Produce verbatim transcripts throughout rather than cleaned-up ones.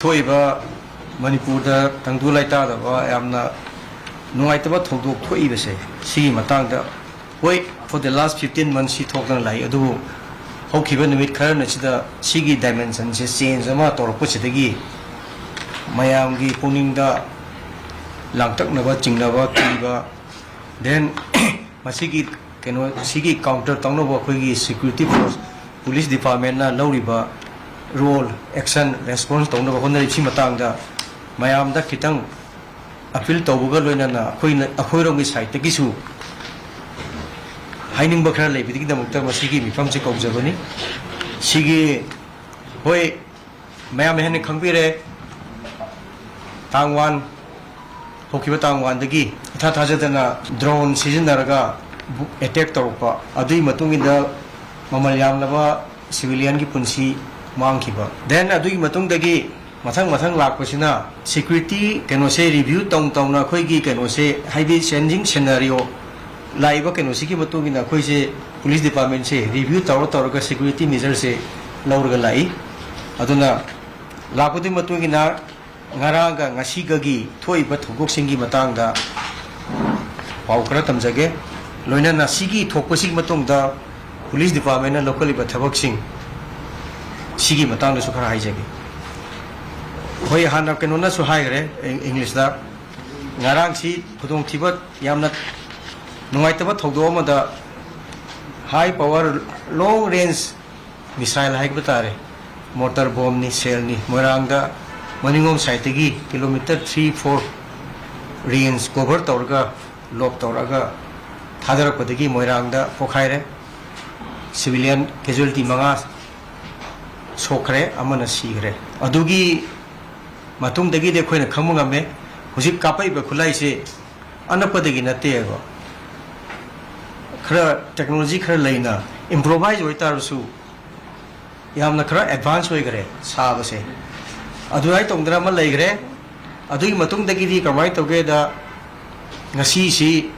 ꯊꯣꯛꯏꯕ ꯃꯅꯤꯄꯨꯔꯗ ꯇꯪꯗꯨ ꯂꯩꯇꯥꯗꯕ ꯌꯥꯝꯅ ꯅꯨꯡꯉꯥꯏꯇꯕ ꯊꯧꯗꯣꯛ ꯊꯣꯛꯏꯕꯁꯦ, ꯁꯤꯒꯤ ꯃꯇꯥꯡꯗ, ꯍꯣꯏ, for the last fifteen months ꯁꯤ ꯊꯣꯛꯇꯅ ꯂꯥꯛꯏ, ꯑꯗꯨꯕꯨ ꯍꯧꯈꯤꯕ ꯅꯨꯃꯤꯠ ꯈꯔꯅꯁꯤꯗ ꯁꯤꯒꯤ dimension ꯁꯦ change ꯑꯃ ꯇꯧꯔꯛꯄꯁꯤꯗꯒꯤ ꯃꯌꯥꯝꯒꯤ ꯄꯨꯛꯅꯤꯡꯗ ꯂꯥꯡꯇꯛꯅꯕ, ꯆꯤꯡꯅꯕ, ꯀꯤꯕ, then ꯃꯁꯤꯒꯤ ꯀꯩꯅꯣ, ꯁꯤꯒꯤ counter ꯇꯧꯅꯕ ꯑꯩꯈꯣꯏꯒꯤ security force, police department ꯅ ꯂꯧꯔꯤꯕ role, action, response ꯇꯧꯅꯕ ꯍꯣꯠꯅꯔꯤꯕꯁꯤ ꯃꯇꯥꯡꯗ ꯃꯌꯥꯝꯗ ꯈꯤꯇꯪ appeal ꯇꯧꯕꯒ ꯂꯣꯏꯅꯅ ꯑꯩꯈꯣꯏꯅ, ꯑꯩꯈꯣꯏꯔꯣꯝꯒꯤ side ꯇꯒꯤꯁꯨ ꯍꯥꯏꯅꯤꯡꯕ ꯈꯔ ꯂꯩꯕꯗꯒꯤꯗꯃꯛꯇ ꯃꯁꯤꯒꯤ ꯃꯤꯐꯝꯁꯦ ꯀꯧꯖꯕꯅꯤ꯫ ꯁꯤꯒꯤ, ꯍꯣꯏ, ꯃꯌꯥꯝꯅ ꯍꯦꯟꯅ ꯈꯪꯕꯤꯔꯦ, ꯇꯥꯡ one, ꯍꯧꯈꯤꯕ ꯇꯥꯡ one ꯗꯒꯤ ꯏꯊꯥ ꯊꯥꯖꯗꯅ drone ꯁꯤꯖꯤꯟꯅꯔꯒ ꯑꯦꯇꯦꯛ ꯇꯧꯔꯛꯄ, ꯑꯗꯨꯒꯤ ꯃꯇꯨꯡ ꯏꯟꯅ ꯃꯃꯜ ꯌꯥꯝꯂꯕ civilian ꯒꯤ ꯄꯨꯟꯁꯤ ꯃꯥꯡꯈꯤꯕ꯫ Then ꯑꯗꯨꯒꯤ ꯃꯇꯨꯡꯗꯒꯤ ꯃꯊꯪ ꯃꯊꯪ ꯂꯥꯛꯄꯁꯤꯅ security ꯀꯩꯅꯣꯁꯦ review ꯇꯧ ꯇꯧꯅ ꯑꯩꯈꯣꯏꯒꯤ ꯀꯩꯅꯣꯁꯦ, ꯍꯥꯏꯗꯤ changing scenario ꯂꯥꯛꯏꯕ ꯀꯩꯅꯣꯁꯤꯒꯤ ꯃꯇꯨꯡ ꯏꯟꯅ ꯑꯩꯈꯣꯏꯁꯦ police department ꯁꯦ review ꯇꯧꯔ ꯇꯧꯔꯒ security measure ꯁꯦ ꯂꯧꯔꯒ ꯂꯥꯛꯏ꯫ ꯑꯗꯨꯅ ꯂꯥꯛꯄꯗꯨꯒꯤ ꯃꯇꯨꯡ ꯏꯟꯅ ꯉꯔꯥꯡꯒ ꯉꯁꯤꯒꯒꯤ ꯊꯣꯛꯏꯕ ꯊꯧꯗꯣꯛꯁꯤꯡꯒꯤ ꯃꯇꯥꯡꯗ ꯄꯥꯎ ꯈꯔ ꯇꯝꯖꯒꯦ꯫ ꯂꯣꯏꯅꯅ ꯁꯤꯒꯤ ꯊꯣꯛꯄꯁꯤꯒꯤ ꯃꯇꯨꯡꯗ police department ꯅ ꯂꯧꯈꯠꯂꯤꯕ ꯊꯕꯛꯁꯤꯡ ꯁꯤꯒꯤ ꯃꯇꯥꯡꯗꯁꯨ ꯈꯔ ꯍꯥꯏꯖꯒꯦ꯫ ꯍꯣꯏ, ꯍꯥꯟꯅ ꯀꯩꯅꯣꯅꯁꯨ ꯍꯥꯏꯈ꯭ꯔꯦ, ꯏꯪ-, English ꯇ꯫ ꯉꯔꯥꯡꯁꯤ ꯈꯨꯗꯣꯡꯊꯤꯕ, ꯌꯥꯝꯅ ꯅꯨꯡꯉꯥꯏꯇꯕ ꯊꯧꯗꯣꯛ ꯑꯃꯗ high power long range missile ꯍꯥꯏꯕ ꯇꯥꯔꯦ, mortar bomb ꯅꯤ, shell ꯅꯤ, ꯃꯣꯏꯔꯥꯡꯗ ꯃꯅꯤꯡꯂꯣꯝ side ꯇꯒꯤ kilometre three four range cover ꯇꯧꯔꯒ, lob ꯇꯧꯔꯒ ꯊꯥꯗꯔꯛꯄꯗꯒꯤ ꯃꯣꯏꯔꯥꯡꯗ ꯄꯣꯈꯥꯏꯔꯦ꯫ Civilian casualty ꯃꯉꯥ ꯁꯣꯛꯈ꯭ꯔꯦ, ꯑꯃꯅ ꯁꯤꯈ꯭ꯔꯦ꯫ ꯑꯗꯨꯒꯤ ꯃꯇꯨꯡꯗꯒꯤꯗꯤ ꯑꯩꯈꯣꯏꯅ ꯈꯪꯕ ꯉꯝꯃꯦ, ꯍꯧꯖꯤꯛ ꯀꯥꯞꯄꯛꯏꯕ ꯈꯨꯠꯂꯥꯏꯁꯦ ꯑꯅꯛꯄꯗꯒꯤ ꯅꯠꯇꯦꯕ, ꯈꯔ technology ꯈꯔ ꯂꯩꯅ improvise ꯑꯣꯏꯇꯥꯔꯁꯨ ꯌꯥꯝꯅ ꯈꯔ advance ꯑꯣꯏꯈ꯭ꯔꯦ ꯁꯥꯕꯁꯦ꯫ ꯑꯗꯨꯃꯥꯏꯅ ꯇꯧꯗꯅ ꯑꯃ ꯂꯩꯈ꯭ꯔꯦ꯫ ꯑꯗꯨꯒꯤ ꯃꯇꯨꯡꯗꯒꯤꯗꯤ ꯀꯃꯥꯏꯅ ꯇꯧꯒꯦꯗ, ꯉꯁꯤꯁꯤ,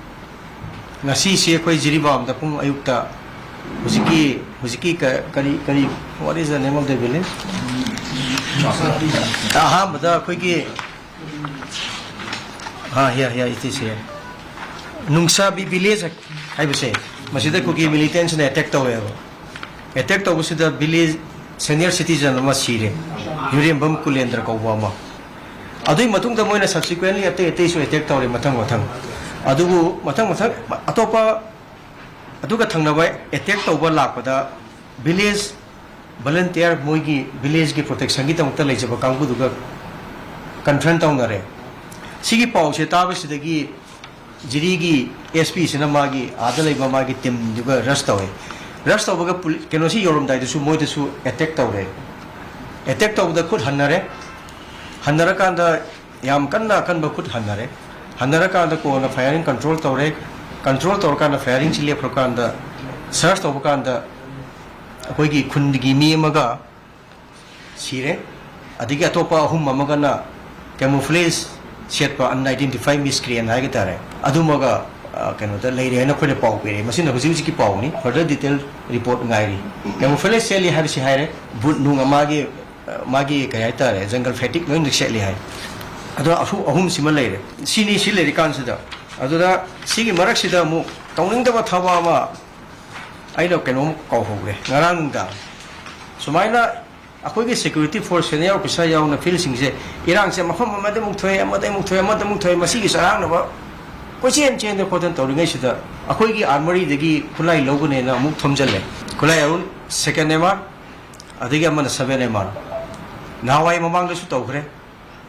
ꯉꯁꯤꯁꯤ ꯑꯩꯈꯣꯏ ꯖꯤꯔꯤꯕꯥꯝꯗ ꯄꯨꯡ ꯑꯌꯨꯛꯇ ꯍꯧꯖꯤꯛꯀꯤ, ꯍꯧꯖꯤꯛꯀꯤ ꯀ-, ꯀꯔꯤ, ꯀꯔꯤ, what is the name of the village? ꯑꯍꯥꯟꯕꯗ ꯑꯩꯈꯣꯏꯒꯤ, ꯑꯥ, ꯌꯥ, ꯌꯥ, ꯏꯇꯤꯁꯦ, ꯅꯨꯡꯁꯥꯕꯤ ꯚꯤꯂꯦꯖ ꯍꯥꯏꯕꯁꯦ, ꯃꯁꯤꯗ ꯀꯨꯀꯤ ꯃꯤꯂꯤꯇꯦꯟꯁꯤꯅ ꯑꯦꯇꯦꯛ ꯇꯧꯋꯦꯕ꯫ ꯑꯦꯇꯦꯛ ꯇꯧꯕꯁꯤꯗ ꯚꯤꯂꯦꯖ ꯁꯦꯅꯤꯌꯔ ꯁꯤꯇꯤꯖꯟ ꯑꯃ ꯁꯤꯔꯦ, ꯌꯨꯔꯦꯝꯕꯝ ꯀꯨꯂꯦꯟꯗ꯭ꯔ ꯀꯧꯕ ꯑꯃ꯫ ꯑꯗꯨꯒꯤ ꯃꯇꯨꯡꯗ ꯃꯣꯏꯅ ꯁꯕꯁꯤꯀ꯭ꯋꯦꯟꯂꯤ ꯑꯇꯩ ꯑꯇꯩꯁꯨ ꯑꯦꯇꯦꯛ ꯇꯧꯔꯦ, ꯃꯊꯪ ꯃꯊꯪ꯫ ꯑꯗꯨꯕꯨ ꯃꯊꯪ ꯃꯊꯪ ꯑꯇꯣꯞꯄ, ꯑꯗꯨꯒ ꯊꯪꯅꯕ ꯑꯦꯇꯦꯛ ꯇꯧꯕ ꯂꯥꯛꯄꯗ ꯚꯤꯂꯦꯖ ꯚꯣꯂꯨꯟꯇꯤꯌꯔ, ꯃꯣꯏꯒꯤ ꯚꯤꯂꯦꯖꯀꯤ ꯄ꯭ꯔꯣꯇꯦꯛꯁꯟꯒꯤꯗꯃꯛꯇ ꯂꯩꯖꯕ ꯀꯥꯡꯕꯨꯗꯨꯒ ꯀꯟꯐ꯭ꯔꯟ ꯇꯧꯅꯔꯦ꯫ ꯁꯤꯒꯤ ꯄꯥꯎꯁꯦ ꯇꯥꯕꯁꯤꯗꯒꯤ ꯖꯤꯔꯤꯒꯤ ꯑꯦꯁ ꯄꯤꯁꯤꯅ ꯃꯥꯒꯤ ꯑꯥꯗ ꯂꯩꯕ ꯃꯥꯒꯤ ꯇꯤꯝꯗꯨꯒ ꯔꯁ ꯇꯧꯋꯦ꯫ ꯔꯁ ꯇꯧꯕꯒ ꯄꯨꯂꯤ-, ꯀꯩꯅꯣꯁꯤ ꯌꯧꯔꯝꯗꯥꯏꯗꯁꯨ ꯃꯣꯏꯗꯁꯨ ꯑꯦꯇꯦꯛ ꯇꯧꯔꯦ꯫ ꯑꯦꯇꯦꯛ ꯇꯧꯕꯗ ꯈꯨꯠ ꯍꯟꯅꯔꯦ꯫ ꯍꯟꯅꯔꯀꯥꯟꯗ ꯌꯥꯝ ꯀꯟꯅ ꯑꯀꯟꯕ ꯈꯨꯠ ꯍꯟꯅꯔꯦ꯫ ꯍꯟꯅꯔꯀꯥꯟꯗ ꯀꯣꯟꯅ ꯐꯥꯌꯔꯤꯡ ꯀꯟꯇ꯭ꯔꯣꯜ ꯇꯧꯔꯦ꯫ ꯀꯟꯇ꯭ꯔꯣꯜ ꯇꯧꯔꯀꯥꯟꯗ ꯐꯥꯌꯔꯤꯡꯁꯤ ꯂꯦꯞꯈ꯭ꯔꯀꯥꯟꯗ, ꯁꯔꯆ ꯇꯧꯕ ꯀꯥꯟꯗ ꯑꯩꯈꯣꯏꯒꯤ ꯈꯨꯟꯒꯤ ꯃꯤ ꯑꯃꯒ ꯁꯤꯔꯦ, ꯑꯗꯒꯤ ꯑꯇꯣꯞꯄ ꯑꯍꯨꯝ ꯑꯃꯒꯅ ꯀꯦꯃꯨꯐ꯭ꯂꯦꯖ ꯁꯦꯠꯄ ꯑꯟꯑꯥꯏꯗꯦꯟꯇꯤꯐꯥꯏ ꯃꯤꯁꯀ꯭ꯔꯤꯌꯦꯟ ꯍꯥꯏꯒ ꯇꯥꯔꯦ, ꯑꯗꯨꯃꯒ, ꯑ, ꯀꯩꯅꯣꯗ ꯂꯩꯔꯦ ꯍꯥꯏꯅ ꯑꯩꯈꯣꯏꯅ ꯄꯥꯎ ꯄꯤꯔꯦ꯫ ꯃꯁꯤꯅ ꯍꯧꯖꯤꯛ ꯍꯧꯖꯤꯛꯀꯤ ꯄꯥꯎꯅꯤ, ꯐꯔꯗꯔ ꯗꯤꯇꯦꯜ ꯔꯤꯄꯣꯔꯠ ꯉꯥꯏꯔꯤ꯫ ꯀꯦꯃꯨꯐ꯭ꯂꯦꯖ ꯁꯦꯠꯂꯤ ꯍꯥꯏꯕꯁꯤ ꯍꯥꯏꯔꯦ, ꯕꯨꯠ ꯅꯨꯡ ꯃꯥꯒꯤ, ꯑ, ꯃꯥꯒꯤ ꯀꯩ ꯍꯥꯏꯇꯥꯔꯦ, ꯖꯪꯒꯜ ꯐꯦꯇꯤꯛ ꯂꯣꯏꯅ ꯁꯦꯠꯂꯤ ꯍꯥꯏ꯫ ꯑꯗꯣ ꯑꯍꯨꯝ, ꯑꯍꯨꯝꯁꯤꯃ ꯂꯩꯔꯦ꯫ ꯁꯤꯅꯤ, ꯁꯤ ꯂꯩꯔꯤꯀꯥꯟꯁꯤꯗ, ꯑꯗꯨꯗ ꯁꯤꯒꯤ ꯃꯔꯛꯁꯤꯗ ꯑꯃꯨꯛ ꯇꯧꯅꯤꯡꯗꯕ ꯊꯕꯛ ꯑꯃ ꯑꯩꯅ ꯀꯩꯅꯣꯝ ꯀꯥꯎꯍꯧꯔꯦ꯫ ꯉꯔꯥꯡ ꯅꯨꯡꯗꯥꯡ ꯁꯨꯃꯥꯏꯅ ꯑꯩꯈꯣꯏꯒꯤ ꯁꯦꯀ꯭ꯌꯨꯔꯤꯇꯤ ꯐꯣꯔꯁ ꯁꯦꯅꯤꯌꯔ ꯑꯣꯐꯤꯁꯥꯔ ꯌꯥꯎꯅ ꯐꯤꯜꯁꯤꯡꯁꯦ ꯏꯔꯥꯡꯁꯦ ꯃꯐꯝ ꯑꯃꯗ ꯑꯃꯨꯛ ꯊꯣꯛꯑꯦ, ꯑꯃꯗ ꯑꯃꯨꯛ ꯊꯣꯛꯑꯦ, ꯑꯃꯗ ꯑꯃꯨꯛ ꯊꯣꯛꯑꯦ, ꯃꯁꯤꯒꯤ ꯆꯔꯥꯡꯅꯕ ꯀꯣꯏꯆꯦꯟ ꯆꯦꯟꯗꯅ ꯈꯣꯠꯇꯅ ꯇꯧꯔꯤꯉꯩꯁꯤꯗ ꯑꯩꯈꯣꯏꯒꯤ ꯑꯥꯔꯃꯔꯤꯗꯒꯤ ꯈꯨꯠꯂꯥꯏ ꯂꯧꯒꯅꯦꯅ ꯑꯃꯨꯛ ꯊꯣꯝꯖꯤꯜꯂꯦ꯫ ꯈꯨꯠꯂꯥꯏ ꯑꯔꯨꯟ ꯁꯦꯀꯦꯟ ꯑꯦꯝ ꯑꯥꯔ, ꯑꯗꯒꯤ ꯑꯃꯅ ꯁꯕꯦꯟ ꯑꯦꯝ ꯑꯥꯔ꯫ ꯅꯍꯥꯟꯋꯥꯏ ꯃꯃꯥꯡꯗꯁꯨ ꯇꯧꯈ꯭ꯔꯦ,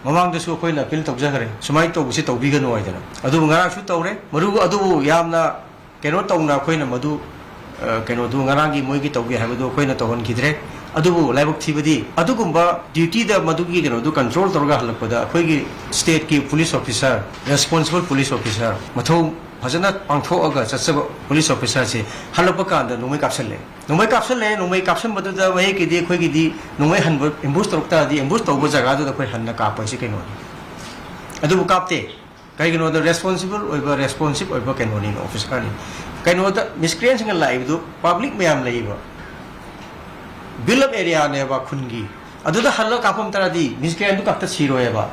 ꯃꯃꯥꯡꯗꯁꯨ ꯑꯩꯈꯣꯏꯅ ꯑꯄꯤꯜ ꯇꯧꯖꯈ꯭ꯔꯦ, ꯁꯨꯃꯥꯏꯅ ꯇꯧꯕꯁꯤ ꯇꯧꯕꯤꯒꯅꯨ ꯍꯥꯏꯗꯅ꯫ ꯑꯗꯨꯕꯨ ꯉꯔꯥꯡꯁꯨ ꯇꯧꯔꯦ꯫ ꯃꯔꯨ ꯑꯗꯨꯕꯨ ꯌꯥꯝꯅ ꯀꯩꯅꯣ ꯇꯧꯅ ꯑꯩꯈꯣꯏꯅ ꯃꯗꯨ, ꯑ, ꯀꯩꯅꯣꯗꯨ ꯉꯔꯥꯡꯒꯤ ꯃꯣꯏꯒꯤ ꯇꯧꯒꯦ ꯍꯥꯏꯕꯗꯨ ꯑꯩꯈꯣꯏꯅ ꯇꯧꯍꯟꯈꯤꯗ꯭ꯔꯦ꯫ ꯑꯗꯨꯕꯨ ꯂꯥꯏꯕꯛ ꯊꯤꯕꯗꯤ ꯑꯗꯨꯒꯨꯝꯕ ꯗ꯭ꯌꯨꯇꯤꯗ ꯃꯗꯨꯒꯤ ꯀꯩꯅꯣꯗꯨ ꯀꯟꯇ꯭ꯔꯣꯜ ꯇꯧꯔꯒ ꯍꯜꯂꯛꯄꯗ ꯑꯩꯈꯣꯏꯒꯤ ꯁ꯭ꯇꯦꯠꯀꯤ police officer, responsible police officer, ꯃꯊꯧ ꯐꯖꯅ ꯄꯥꯡꯊꯣꯛꯑꯒ ꯆꯠꯆꯕ ꯄꯨꯂꯤꯁ ꯑꯣꯐꯤꯁꯥꯔꯁꯦ ꯍꯜꯂꯛꯄ ꯀꯥꯟꯗ ꯅꯣꯡꯃꯩ ꯀꯥꯞꯁꯜꯂꯦ꯫ ꯅꯣꯡꯃꯩ ꯀꯥꯞꯁꯜꯂꯦ, ꯅꯣꯡꯃꯩ ꯀꯥꯞꯁꯟꯕꯗꯨꯗ ꯃꯌꯦꯛꯀꯤꯗꯤ ꯑꯩꯈꯣꯏꯒꯤꯗꯤ ꯅꯣꯡꯃꯩ ꯍꯟꯕ, ꯑꯦꯝꯕꯨꯁ ꯇꯧꯔꯛ ꯇꯥꯔꯗꯤ ꯑꯦꯝꯕꯨꯁ ꯇꯧꯕ ꯖꯒꯥꯗꯨꯗ ꯑꯩꯈꯣꯏ ꯍꯟꯅ ꯀꯥꯞꯄ ꯍꯥꯏꯁꯤ ꯀꯩꯅꯣꯅꯤ꯫ ꯑꯗꯨꯕꯨ ꯀꯥꯞꯇꯦ꯫ ꯀꯩꯒꯤꯅꯣꯗ ꯔꯦꯁꯄꯣꯟꯁꯤꯕꯜ ꯑꯣꯏꯕ, ꯔꯦꯁꯄꯣꯟꯁꯤꯞ ꯑꯣꯏꯕ ꯀꯩꯅꯣꯅꯤ, ꯑꯣꯐꯤꯁꯥꯔꯅꯤ꯫ ꯀꯩꯅꯣꯗ ꯃꯤꯁꯀ꯭ꯔꯤꯌꯦꯟꯁꯤꯡꯅ ꯂꯥꯛꯏꯕꯗꯨ ꯄꯕ꯭ꯂꯤꯛ ꯃꯌꯥꯝ ꯂꯩꯕ, ꯕꯤꯜ ꯑꯞ ꯑꯦꯔꯤꯌꯥꯅꯦꯕ ꯈꯨꯟꯒꯤ꯫ ꯑꯗꯨꯗ ꯍꯜꯂꯒ ꯀꯥꯞꯄꯝ ꯇꯥꯔꯗꯤ ꯃꯤꯁꯀ꯭ꯔꯦꯟꯗꯨ ꯈꯛꯇ ꯁꯤꯔꯣꯏꯕ,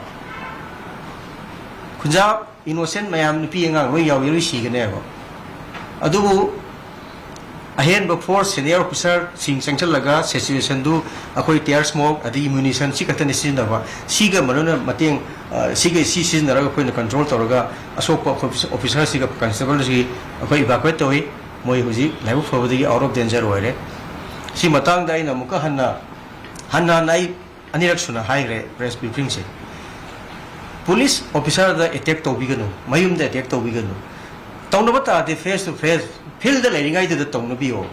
ꯈꯨꯟꯖꯥ ꯏꯅꯣꯁꯦꯟ ꯃꯌꯥꯝ, ꯅꯨꯄꯤ ꯑꯉꯥꯡ ꯂꯣꯏ ꯌꯥꯎꯏ, ꯂꯣꯏ ꯁꯤꯒꯅꯦꯕ꯫ ꯑꯗꯨꯕꯨ ꯑꯍꯦꯟꯕ ꯐꯣꯔꯁ, ꯁꯦꯅꯤꯌꯔ ꯑꯣꯐꯤꯁꯥꯔꯁꯤꯡ ꯆꯪꯁꯤꯜꯂꯒ ꯁꯤꯆꯨꯋꯦꯁꯟꯗꯨ ꯑꯩꯈꯣꯏ ꯇꯤꯌꯔ ꯁ꯭ꯃꯣꯛ ꯑꯗꯒꯤ ꯃ꯭ꯌꯨꯅꯤꯁꯟ ꯁꯤ ꯈꯛꯇꯅꯤ ꯁꯤꯖꯤꯟꯅꯕ꯫ ꯁꯤꯒ ꯃꯔꯨꯅ ꯃꯇꯦꯡ, ꯑ, ꯁꯤꯒ ꯁꯤ ꯁꯤꯖꯤꯟꯅꯔꯒ ꯑꯩꯈꯣꯏꯅ ꯀꯟꯇ꯭ꯔꯣꯜ ꯇꯧꯔꯒ ꯑꯁꯣꯛꯄ ꯑꯩꯈꯣꯏ ꯑꯣꯐꯤꯁꯥꯔꯁꯤꯒ ꯀꯟꯁꯇꯦꯕꯜꯁꯤ ꯑꯩꯈꯣꯏ ꯏꯚꯥꯀ꯭ꯋꯦꯠ ꯇꯧꯏ꯫ ꯃꯣꯏ ꯍꯧꯖꯤꯛ ꯂꯥꯏꯕꯛ ꯐꯕꯗꯒꯤ ꯑꯥꯎꯠ ꯑꯣꯐ ꯗꯦꯟꯖꯔ ꯑꯣꯏꯔꯦ꯫ ꯁꯤ ꯃꯇꯥꯡꯗ ꯑꯩꯅ ꯑꯃꯨꯛꯀ ꯍꯟꯅ, ꯍꯟꯅ ꯍꯟꯅ ꯑꯩ ꯑꯅꯤꯔꯛ ꯁꯨꯅ ꯍꯥꯏꯈ꯭ꯔꯦ ꯄ꯭ꯔꯦꯁ ꯕ꯭ꯔꯤꯐꯤꯡꯁꯦ꯫ ꯄꯨꯂꯤꯁ ꯑꯣꯐꯤꯁꯥꯔꯗ ꯑꯦꯇꯦꯛ ꯇꯧꯕꯤꯒꯅꯨ, ꯃꯌꯨꯝꯗ ꯑꯦꯇꯦꯛ ꯇꯧꯕꯤꯒꯅꯨ꯫ ꯇꯧꯅꯕ ꯇꯥꯔꯗꯤ ꯐꯦꯁ ꯇꯨ ꯐꯦꯁ, ꯐꯤꯜꯗ ꯂꯩꯔꯤꯉꯩꯗꯨꯗ ꯇꯧꯅꯕꯤꯌꯣ꯫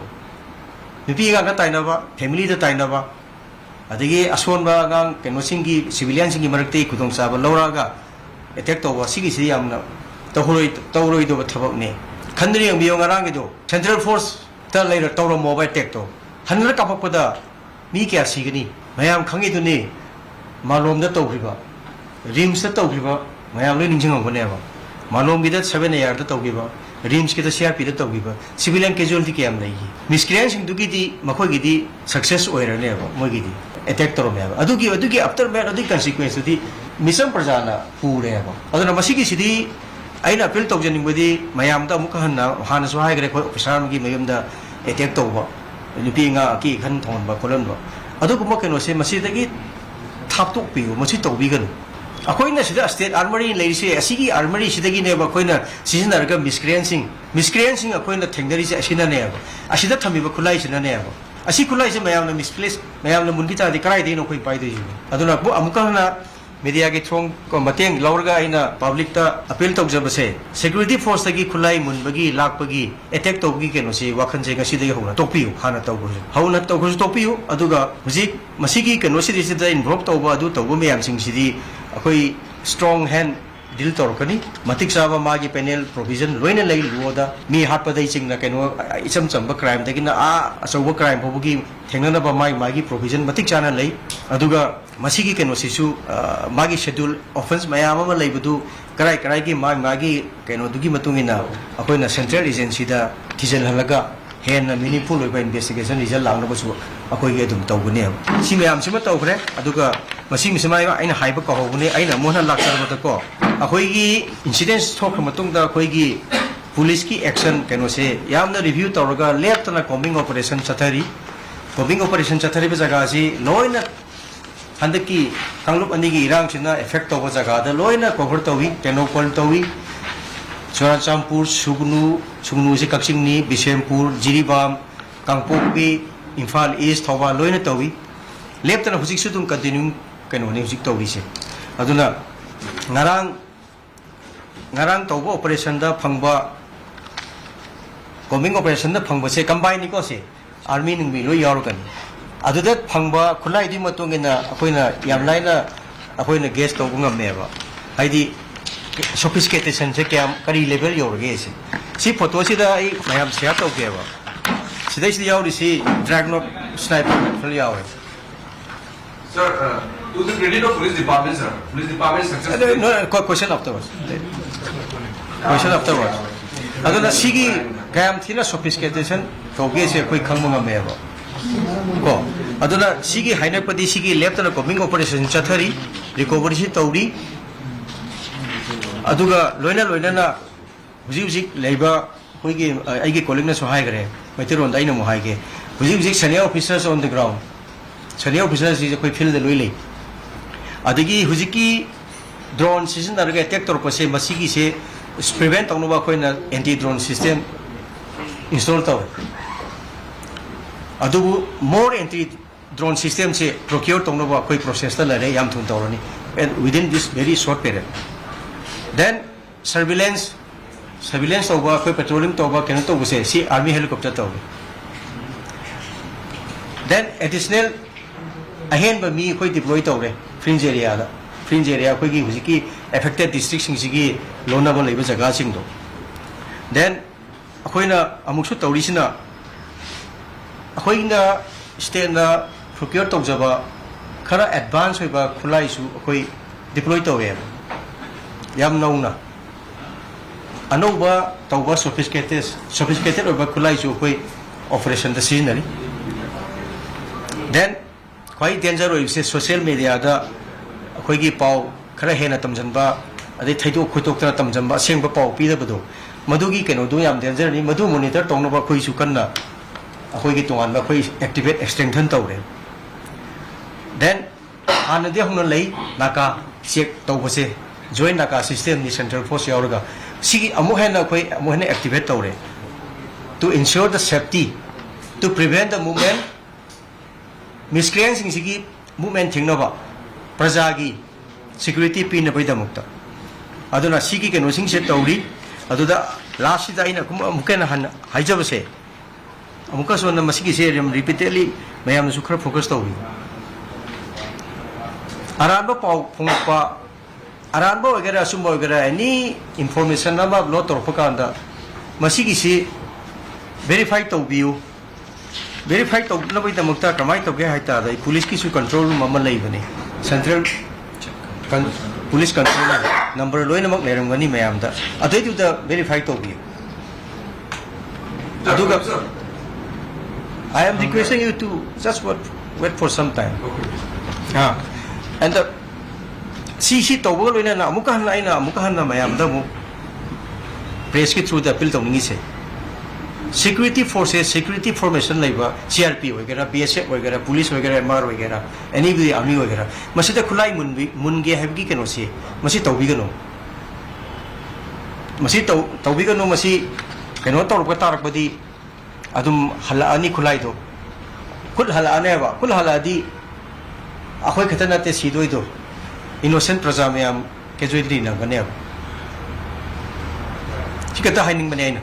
ꯅꯨꯄꯤ ꯑꯉꯥꯡꯗ ꯇꯥꯏꯅꯕ, ꯐꯦꯃꯤꯂꯤꯗ ꯇꯥꯏꯅꯕ, ꯑꯗꯒꯤ ꯑꯁꯣꯟꯕ ꯑꯉꯥꯡ ꯀꯩꯅꯣꯁꯤꯡꯒꯤ, ꯁꯤꯚꯤꯂꯤꯌꯟꯁꯤꯡꯒꯤ ꯃꯔꯛꯇꯒꯤ ꯈꯨꯗꯣꯡꯆꯥꯕ ꯂꯧꯔꯛꯑꯒ ꯑꯦꯇꯦꯛ ꯇꯧꯕ, ꯁꯤꯒꯤꯁꯤ ꯌꯥꯝꯅ ꯇꯧꯔꯣꯏ-, ꯇꯧꯔꯣꯏꯗꯕ ꯊꯕꯛꯅꯤ꯫ ꯈꯟꯗꯨꯅ ꯌꯦꯡꯕꯤꯌꯣ, ꯉꯔꯥꯡꯒꯤꯗꯣ ꯁꯦꯟꯇ꯭ꯔꯦꯜ ꯐꯣꯔꯁꯇ ꯂꯩꯔ ꯇꯧꯔꯝꯃꯣꯕ ꯑꯦꯇꯦꯛꯇꯣ꯫ ꯍꯟꯅ ꯀꯥꯞꯄꯛꯄꯗ ꯃꯤ ꯀꯌꯥ ꯁꯤꯒꯅꯤ? ꯃꯌꯥꯝ ꯈꯪꯉꯤꯗꯨꯅꯤ꯫ ꯃꯥꯂꯣꯝꯗ ꯇꯧꯈꯤꯕ, ꯔꯤꯝꯁꯇ ꯇꯧꯈꯤꯕ, ꯃꯌꯥꯝ ꯂꯣꯏ ꯅꯤꯡꯁꯤꯡꯉꯝꯒꯅꯦꯕ꯫ ꯃꯥꯂꯣꯝꯒꯤꯗ ꯁꯚꯦꯟ ꯑꯦ ꯑꯥꯔꯗ ꯇꯧꯈꯤꯕ, ꯔꯤꯝꯁꯀꯤꯗ ꯁꯤ ꯑꯥꯔ ꯄꯤꯗ ꯇꯧꯈꯤꯕ, ꯁꯤꯚꯤꯂꯤꯌꯟ ꯀꯦꯖꯨꯋꯦꯜꯇꯤ ꯀꯌꯥꯝ ꯂꯩꯈꯤ? ꯃꯤꯁꯀ꯭ꯔꯤꯌꯦꯟꯁꯤꯡꯗꯨꯒꯤꯗꯤ, ꯃꯈꯣꯏꯒꯤꯗꯤ ꯁꯛꯁꯦꯁ ꯑꯣꯏꯔꯅꯦꯕ, ꯃꯣꯏꯒꯤꯗꯤ ꯑꯦꯇꯦꯛ ꯇꯧꯔꯝꯃꯦꯕ꯫ ꯑꯗꯨꯒꯤ, ꯑꯗꯨꯒꯤ ꯑꯥꯐꯇꯔ ꯃꯦꯠ, ꯑꯗꯨꯒꯤ ꯀꯟꯁꯤꯀ꯭ꯋꯦꯟꯁꯇꯨꯗꯤ ꯃꯤꯆꯝ ꯄ꯭ꯔꯖꯥꯅ ꯄꯨꯔꯦꯕ꯫ ꯑꯗꯨꯅ ꯃꯁꯤꯒꯤꯁꯤꯗꯤ ꯑꯩꯅ ꯑꯄꯤꯜ ꯇꯧꯖꯅꯤꯡꯕꯗꯤ, ꯃꯌꯥꯝꯗ ꯑꯃꯨꯛꯀ ꯍꯟꯅ, ꯍꯥꯟꯅꯁꯨ ꯍꯥꯏꯈ꯭ꯔꯦ, ꯑꯩꯈꯣꯏ ꯑꯣꯐꯤꯁꯥꯔ ꯑꯃꯒꯤ ꯃꯌꯨꯝꯗ ꯑꯦꯇꯦꯛ ꯇꯧꯕ, ꯅꯨꯄꯤ ꯑꯉꯥꯡ ꯑꯀꯤ ꯑꯈꯟ ꯊꯣꯡꯍꯟꯕ ꯈꯣꯠꯍꯟꯕ, ꯑꯗꯨꯒꯨꯝꯕ ꯀꯩꯅꯣꯁꯦ ꯃꯁꯤꯗꯒꯤ ꯊꯥꯞꯇꯣꯛꯄꯤꯌꯨ, ꯃꯁꯤ ꯇꯧꯕꯤꯒꯅꯨ꯫ ꯑꯩꯈꯣꯏꯅ ꯁꯤꯗ ꯁ꯭ꯇꯦꯠ ꯑꯥꯔꯃꯔꯤ ꯂꯩꯔꯤꯁꯦ, ꯑꯁꯤꯒꯤ ꯑꯥꯔꯃꯔꯤꯁꯤꯗꯒꯤꯅꯦꯕ ꯑꯩꯈꯣꯏꯅ ꯁꯤꯖꯤꯟꯅꯔꯒ ꯃꯤꯁꯀ꯭ꯔꯤꯌꯦꯟꯁꯤꯡ, ꯃꯤꯁꯀ꯭ꯔꯤꯌꯦꯟꯁꯤꯡ ꯑꯩꯈꯣꯏꯅ ꯊꯦꯡꯅꯔꯤꯁꯦ ꯑꯁꯤꯅꯅꯦꯕ, ꯑꯁꯤꯗ ꯊꯝꯃꯤꯕ ꯈꯨꯠꯂꯥꯏꯁꯤꯅꯅꯦꯕ꯫ ꯑꯁꯤ ꯈꯨꯠꯂꯥꯏꯁꯦ ꯃꯌꯥꯝꯅ ꯃꯤꯁꯄ꯭ꯂꯦꯁ, ꯃꯌꯥꯝꯅ ꯃꯨꯟꯈꯤ ꯇꯥꯔꯗꯤ ꯀꯗꯥꯏꯗꯒꯤꯅꯣ ꯑꯩꯈꯣꯏ ꯄꯥꯏꯗꯣꯏꯁꯤꯕꯣ? ꯑꯗꯨꯅ ꯑꯃꯨꯛ-, ꯑꯃꯨꯛꯀ ꯍꯟꯅ ꯃꯦꯗꯤꯌꯥꯒꯤ ꯊꯣꯡ ꯃꯇꯦꯡ ꯂꯧꯔꯒ ꯑꯩꯅ ꯄꯕ꯭ꯂꯤꯛꯇ ꯑꯄꯤꯜ ꯇꯧꯖꯕꯁꯦ, ꯁꯦꯀ꯭ꯌꯨꯔꯤꯇꯤ ꯐꯣꯔꯁꯇꯒꯤ ꯈꯨꯠꯂꯥꯏ ꯃꯨꯟꯕꯒꯤ, ꯂꯥꯛꯄꯒꯤ, ꯑꯦꯇꯦꯛ ꯇꯧꯕꯒꯤ ꯀꯩꯅꯣꯁꯤ ꯋꯥꯈꯜꯁꯦ ꯉꯁꯤꯗꯒꯤ ꯍꯧꯅ ꯇꯣꯛꯄꯤꯌꯨ, ꯍꯥꯟꯅ ꯇꯧꯈ꯭ꯔꯁꯨ, ꯍꯧꯅ ꯇꯧꯈ꯭ꯔꯁꯨ ꯇꯣꯛꯄꯤꯌꯨ꯫ ꯑꯗꯨꯒ ꯍꯧꯖꯤꯛ ꯃꯁꯤꯒꯤ ꯀꯩꯅꯣꯁꯤꯗꯩꯁꯤꯗ ꯏꯟꯚꯣꯜꯕ ꯇꯧꯕ, ꯑꯗꯨ ꯇꯧꯕ ꯃꯌꯥꯝꯁꯤꯡꯁꯤꯗꯤ ꯑꯩꯈꯣꯏ ꯁ꯭ꯇꯔꯣꯡ ꯍꯦꯟ ꯗꯤꯜ ꯇꯧꯔꯛꯀꯅꯤ꯫ ꯃꯇꯤꯛ ꯆꯥꯕ ꯃꯥꯒꯤ ꯄꯦꯅꯦꯜ ꯄ꯭ꯔꯣꯚꯤꯖꯟ ꯂꯣꯏꯅ ꯂꯩ ꯂꯣꯗ꯫ ꯃꯤ ꯍꯥꯠꯄꯗꯩ ꯆꯤꯡꯅ ꯀꯩꯅꯣ, ꯏꯆꯝ ꯆꯝꯕ ꯀ꯭ꯔꯥꯏꯝꯗꯒꯤꯅ ꯑꯥ ꯑꯆꯧꯕ ꯀ꯭ꯔꯥꯏꯝ ꯐꯥꯎꯕꯒꯤ ꯊꯦꯡꯅꯅꯕ ꯃꯥꯒꯤ, ꯃꯥꯒꯤ ꯄ꯭ꯔꯣꯚꯤꯖꯟ ꯃꯇꯤꯛ ꯆꯥꯅ ꯂꯩ꯫ ꯑꯗꯨꯒ ꯃꯁꯤꯒꯤ ꯀꯩꯅꯣꯁꯤꯁꯨ, ꯑ, ꯃꯥꯒꯤ ꯁꯦꯗ꯭ꯌꯨꯜ ꯑꯣꯐꯦꯟꯁ ꯃꯌꯥꯝ ꯑꯃ ꯂꯩꯕꯗꯨ ꯀꯔꯥꯏ ꯀꯔꯥꯏꯒꯤ ꯃꯥꯒꯤ, ꯃꯥꯒꯤ ꯀꯩꯅꯣꯗꯨꯒꯤ ꯃꯇꯨꯡ ꯏꯟꯅ ꯑꯩꯈꯣꯏꯅ ꯁꯦꯟꯇ꯭ꯔꯦꯜ ꯑꯦꯖꯦꯟꯁꯤꯗ ꯊꯤꯖꯤꯜꯍꯜꯂꯒ ꯍꯦꯟꯅ meaningful ꯑꯣꯏꯕ investigation result ꯂꯥꯛꯅꯕꯁꯨ ꯑꯩꯈꯣꯏꯒꯤ ꯑꯗꯨꯝ ꯇꯧꯒꯅꯦꯕ꯫ ꯁꯤ ꯃꯌꯥꯝꯁꯤꯃ ꯇꯧꯈ꯭ꯔꯦ꯫ ꯑꯗꯨꯒ ꯃꯁꯤ ꯃꯤꯁꯃꯥꯏ ꯑꯩꯅ ꯍꯥꯏꯕ ꯀꯥꯎꯍꯧꯕꯅꯦ, ꯑꯩꯅ ꯑꯃꯨꯛ ꯍꯟꯅ ꯂꯥꯛꯆꯔꯕꯗꯀꯣ, ꯑꯩꯈꯣꯏꯒꯤ incidents ꯊꯣꯛꯈ꯭ꯔ ꯃꯇꯨꯡꯗ ꯑꯩꯈꯣꯏꯒꯤ policeꯀꯤ action ꯀꯩꯅꯣꯁꯦ ꯌꯥꯝꯅ review ꯇꯧꯔꯒ ꯂꯦꯞꯇꯅ combing operation ꯆꯠꯊꯔꯤ꯫ Combing operation ꯆꯠꯊꯔꯤꯕ ꯖꯒꯥꯁꯤ ꯂꯣꯏꯅ ꯍꯟꯗꯛꯀꯤ ꯀꯥꯡꯂꯨꯞ ꯑꯅꯤꯒꯤ ꯏꯔꯥꯡꯁꯤꯅ effect ꯇꯧꯕ ꯖꯒꯥꯗ ꯂꯣꯏꯅ cover ꯇꯧꯏ, ꯇꯦꯡꯅꯧꯄꯜ ꯇꯧꯏ, ꯆꯨꯔꯥꯆꯥꯟꯄꯨꯔ, ꯁꯨꯒꯅꯨ, ꯁꯨꯒꯅꯨꯁꯤ ꯀꯛꯆꯤꯡꯅꯤ, ꯕꯤꯁꯦꯝꯄꯨꯔ, ꯖꯤꯔꯤꯕꯥꯝ, ꯀꯥꯡꯄꯣꯛꯄꯤ, ꯏꯝꯐꯥꯜ ꯏꯁ, ꯊꯧꯕꯥꯜ ꯂꯣꯏꯅ ꯇꯧꯏ꯫ ꯂꯦꯞꯇꯅ ꯍꯧꯖꯤꯛꯁꯨ ꯑꯗꯨꯝ continuing ꯀꯩꯅꯣꯅꯤ ꯍꯧꯖꯤꯛ ꯇꯧꯔꯤꯁꯦ꯫ ꯑꯗꯨꯅ ꯉꯔꯥꯡ ꯉꯔꯥꯡ ꯇꯧꯕ operationꯗ ꯐꯪꯕ, combing operationꯗ ꯐꯪꯕꯁꯦ combineꯅꯤꯀꯣ, ꯁꯤ army ꯅꯨꯡꯃꯤ ꯂꯣꯏ ꯌꯥꯎꯔꯛꯀꯅꯤ꯫ ꯑꯗꯨꯗ ꯐꯪꯕ ꯈꯨꯠꯂꯥꯏꯗꯨꯒꯤ ꯃꯇꯨꯡ ꯏꯟꯅ ꯑꯩꯈꯣꯏꯅ ꯌꯥꯝ ꯂꯥꯏꯅ ꯑꯩꯈꯣꯏꯅ guess ꯇꯧꯕ ꯉꯝꯃꯦꯕ, ꯍꯥꯏꯗꯤ sophisticationꯁꯦ ꯀꯌꯥꯝ, ꯀꯔꯤ level ꯌꯧꯔꯒꯦ ꯁꯤ꯫ ꯁꯤ photoꯁꯤꯗ ꯑꯩ ꯃꯌꯥꯝ share ꯇꯧꯒꯦꯕ꯫ ꯁꯤꯗꯩꯁꯤꯗ ꯌꯥꯎꯔꯤꯁꯤ Dragunov sniper rifle ꯌꯥꯎꯋꯦ꯫ Sir, uh, to the credit of police department, sir, police department successfully. No, no, que-, question afterwards. Question afterwards. ꯑꯗꯨꯅ ꯁꯤꯒꯤ ꯀꯌꯥꯝ ꯊꯤꯅ sophistication ꯇꯧꯒꯦꯁꯦ ꯑꯩꯈꯣꯏ ꯈꯪꯕ ꯉꯝꯃꯦꯕ꯫ ꯀꯣ, ꯑꯗꯨꯅ ꯁꯤꯒꯤ ꯍꯥꯏꯅꯔꯛꯄꯗꯤ ꯁꯤꯒꯤ ꯂꯦꯞꯇꯅ combing operation ꯆꯠꯊꯔꯤ, recoveryꯁꯤ ꯇꯧꯔꯤ꯫ ꯑꯗꯨꯒ ꯂꯣꯏꯅ ꯂꯣꯏꯅꯅ ꯍꯧꯖꯤꯛ ꯍꯧꯖꯤꯛ ꯂꯩꯕ ꯑꯩꯈꯣꯏꯒꯤ, ꯑ, ꯑꯩꯒꯤ colleagueꯅꯁꯨ ꯍꯥꯏꯈ꯭ꯔꯦ, ꯃꯩꯇꯩꯂꯣꯟꯗ ꯑꯩꯅ ꯑꯃꯨꯛ ꯍꯥꯏꯒꯦ꯫ ꯍꯧꯖꯤꯛ ꯍꯧꯖꯤꯛ senior officers on the ground, senior officersꯁꯤ ꯑꯩꯈꯣꯏ fieldꯗ ꯂꯣꯏ ꯂꯩ꯫ ꯑꯗꯒꯤ ꯍꯧꯖꯤꯛꯀꯤ drone ꯁꯤꯖꯤꯟꯅꯔꯒ attack ꯇꯧꯔꯛꯄꯁꯦ, ꯃꯁꯤꯒꯤꯁꯦ prevent ꯇꯧꯅꯕ ꯑꯩꯈꯣꯏꯅ anti drone system install ꯇꯧꯔꯦ꯫ ꯑꯗꯨꯕꯨ more anti drone systemꯁꯦ procure ꯇꯧꯅꯕ ꯑꯩꯈꯣꯏ processꯇ ꯂꯩꯔꯦ, ꯌꯥꯝ ꯊꯨꯅ ꯇꯧꯔꯅꯤ, and within this very short period. Then surveillance, surveillance ꯇꯧꯕ, ꯑꯩꯈꯣꯏ patrolling ꯇꯧꯕ, ꯀꯩꯅꯣ ꯇꯧꯕꯁꯦ, ꯁꯤ army helicopter ꯇꯧꯔꯦ꯫ Then additional ꯑꯍꯦꯟꯕ ꯃꯤ ꯑꯩꯈꯣꯏ deploy ꯇꯧꯔꯦ fringe areaꯗ꯫ Fringe area ꯑꯩꯈꯣꯏꯒꯤ ꯍꯧꯖꯤꯛꯀꯤ affected districtꯁꯤꯡꯁꯤꯒꯤ ꯂꯣꯟꯅꯕ ꯂꯩꯕ ꯖꯒꯥꯁꯤꯡꯗꯣ꯫ Then ꯑꯩꯈꯣꯏꯅ ꯑꯃꯨꯛꯁꯨ ꯇꯧꯔꯤꯁꯤꯅ, ꯑꯩꯈꯣꯏꯅ stateꯅ procure ꯇꯧꯖꯕ ꯈꯔ advance ꯑꯣꯏꯕ ꯈꯨꯠꯂꯥꯏꯁꯨ ꯑꯩꯈꯣꯏ deploy ꯇꯧꯋꯦꯕ, ꯌꯥꯝ ꯅꯧꯅ꯫ ꯑꯅꯧꯕ ꯇꯧꯕ sophisticated sophisticated ꯑꯣꯏꯕ ꯈꯨꯠꯂꯥꯏꯁꯨ ꯑꯩꯈꯣꯏ operation ꯗ ꯁꯤꯖꯤꯟꯅꯔꯤ꯫ Then ꯈ꯭ꯋꯥꯏ danger ꯑꯣꯏꯕꯁꯦ social media ꯗ ꯑꯩꯈꯣꯏꯒꯤ ꯄꯥꯎ ꯈꯔ ꯍꯦꯟꯅ ꯇꯝꯁꯤꯟꯕ, ꯑꯗꯩ ꯊꯩꯗꯣꯛ ꯈꯣꯏꯗꯣꯛꯇꯅ ꯇꯝꯁꯤꯟꯕ, ꯑꯁꯦꯡꯕ ꯄꯥꯎ ꯄꯤꯗꯕꯗꯣ, ꯃꯗꯨꯒꯤ ꯀꯩꯅꯣꯗꯨ ꯌꯥꯝ danger ꯅꯤ꯫ ꯃꯗꯨ monitor ꯇꯧꯅꯕ ꯑꯩꯈꯣꯏꯁꯨ ꯀꯟꯅ ꯑꯩꯈꯣꯏꯒꯤ ꯇꯣꯉꯥꯟꯕ ꯑꯩꯈꯣꯏ activate strengthen ꯇꯧꯔꯦ꯫ Then ꯍꯥꯟꯅꯗꯤ ꯍꯧꯅ ꯂꯩ ꯅꯥꯀꯥ check ꯇꯧꯕꯁꯦ, joint ꯅꯥꯀꯥ system ꯅꯤ, central force ꯌꯥꯎꯔꯒ꯫ ꯁꯤꯒꯤ ꯑꯃꯨꯛ ꯍꯦꯟꯅ ꯑꯩꯈꯣꯏ ꯑꯃꯨꯛ ꯍꯦꯟꯅ activate ꯇꯧꯔꯦ, to ensure the safety, to prevent the movement, miscreant ꯁꯤꯡꯁꯤꯒꯤ movement ꯊꯤꯡꯅꯕ, ꯄ꯭ꯔꯖꯥꯒꯤ security ꯄꯤꯅꯕꯒꯤꯗꯃꯛꯇ꯫ ꯑꯗꯨꯅ ꯁꯤꯒꯤ ꯀꯩꯅꯣꯁꯤꯡꯁꯦ ꯇꯧꯔꯤ꯫ ꯑꯗꯨꯗ last ꯁꯤꯗ ꯑꯩꯅ ꯑꯃꯨꯛ ꯍꯦꯟꯅ ꯍꯟꯅ ꯍꯥꯏꯖꯕꯁꯦ, ꯑꯃꯨꯛꯀꯁꯨ ꯍꯟꯅ ꯃꯁꯤꯒꯤꯁꯦ ꯑꯗꯨꯝ repeatedly ꯃꯌꯥꯝꯅꯁꯨ ꯈꯔ focus ꯇꯧꯕꯤꯌꯨ꯫ ꯑꯔꯥꯟꯕ ꯄꯥꯎ ꯐꯣꯡꯂꯛꯄ, ꯑꯔꯥꯟꯕ ꯑꯣꯏꯒꯦꯔꯥ ꯑꯆꯨꯝꯕ ꯑꯣꯏꯒꯦꯔꯥ, any information ꯑꯃ upload ꯇꯧꯔꯛꯄ ꯀꯥꯟꯗ ꯃꯁꯤꯒꯤꯁꯤ verify ꯇꯧꯕꯤꯌꯨ꯫ Verify ꯇꯧꯅꯕꯒꯤꯗꯃꯛꯇ ꯀꯃꯥꯏꯅ ꯇꯧꯒꯦ ꯍꯥꯏ ꯇꯥꯔꯗꯤ, ꯄꯨꯂꯤꯁꯀꯤꯁꯨ control room ꯑꯃ ꯂꯩꯕꯅꯤ, central police control room, number ꯂꯣꯏꯅꯃꯛ ꯂꯩꯔꯝꯒꯅꯤ ꯃꯌꯥꯝꯗ, ꯑꯗꯨꯏꯗꯨꯗ verify ꯇꯧꯕꯤꯌꯨ꯫ ꯑꯗꯨꯒ I am requesting you to just wait, wait for some time. Ah, and the, ꯁꯤ ꯁꯤ ꯇꯧꯕꯒ ꯂꯣꯏꯅꯅ ꯑꯃꯨꯛꯀ ꯍꯟꯅ ꯑꯩꯅ ꯑꯃꯨꯛꯀ ꯍꯟꯅ ꯃꯌꯥꯝꯗ ꯑꯃꯨꯛ press ꯀꯤ through ꯗ appeal ꯇꯧꯅꯤꯡꯉꯤꯁꯦ, security force ꯁꯦ, security formation ꯂꯩꯕ C R P ꯑꯣꯏꯒꯦꯔꯥ, B S F ꯑꯣꯏꯒꯦꯔꯥ, police ꯑꯣꯏꯒꯦꯔꯥ, M R ꯑꯣꯏꯒꯦꯔꯥ, anybody, army ꯑꯣꯏꯒꯦꯔꯥ, ꯃꯁꯤꯗ ꯈꯨꯠꯂꯥꯏ ꯃꯨꯟꯕꯤ-, ꯃꯨꯟꯒꯦ ꯍꯥꯏꯕꯒꯤ ꯀꯩꯅꯣꯁꯤ, ꯃꯁꯤ ꯇꯧꯕꯤꯒꯅꯨ꯫ ꯃꯁꯤ ꯇꯧ-, ꯇꯧꯕꯤꯒꯅꯨ꯫ ꯃꯁꯤ ꯀꯩꯅꯣ ꯇꯧꯔꯛꯄ ꯇꯥꯔꯛꯄꯗꯤ ꯑꯗꯨꯝ ꯍꯜꯂꯛꯑꯅꯤ ꯈꯨꯠꯂꯥꯏꯗꯣ꯫ ꯈꯨꯠ ꯍꯜꯂꯛꯑꯅꯦꯕ꯫ ꯈꯨꯠ ꯍꯜꯂꯛꯑꯗꯤ ꯑꯩꯈꯣꯏ ꯈꯛꯇ ꯅꯠꯇꯦ ꯁꯤꯗꯣꯏꯗꯣ, innocent ꯄ꯭ꯔꯖꯥ ꯃꯌꯥꯝ casualty ꯅꯪꯒꯅꯦꯕ꯫ ꯁꯤ ꯈꯛꯇ ꯍꯥꯏꯅꯤꯡꯕꯅꯦ ꯑꯩꯅ꯫